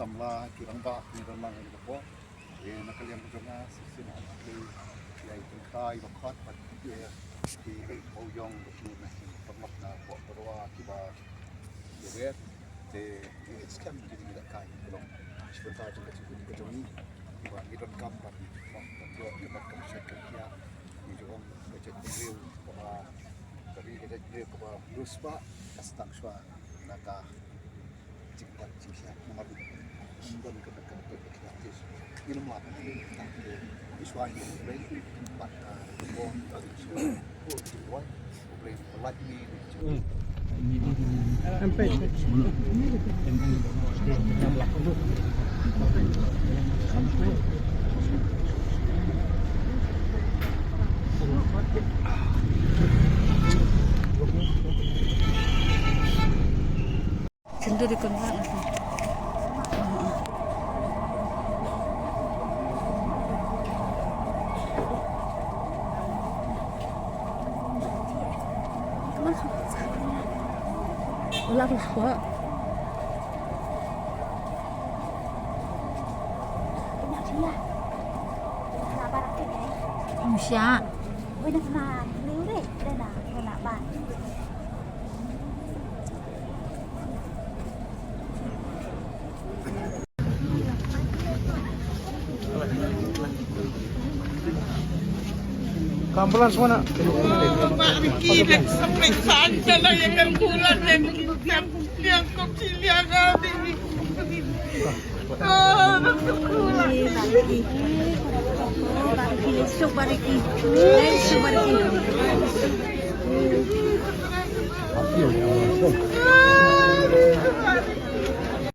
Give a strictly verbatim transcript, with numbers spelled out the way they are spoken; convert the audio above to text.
Samla ki rangbah ngi don lang ha kane ka por. Te na ka liang ka jong nga, shisien nga khublei ïa i Trai ba khot bad ïa i Hawjong ba kynnoh na ki paralok na Pyrwa kiba ïa wer. Te ngi skhem ki ngi da kai ki long shi bynta jong ka jingim ka jong ngi. Kiba ngi donkam ban ban ban ïoh ban kam shet kam khiah. Ngi ju ong ka jaitbynriew kaba ka ri ka jaitbynriew kaba riewspah ka sdang shuwa na ka Sendu di kontak. Ulah, ulah. Musya. Ka ambulance mana? Pak Ricky, dah sampai sana yang kan pulang dan yang kau ciliak ni.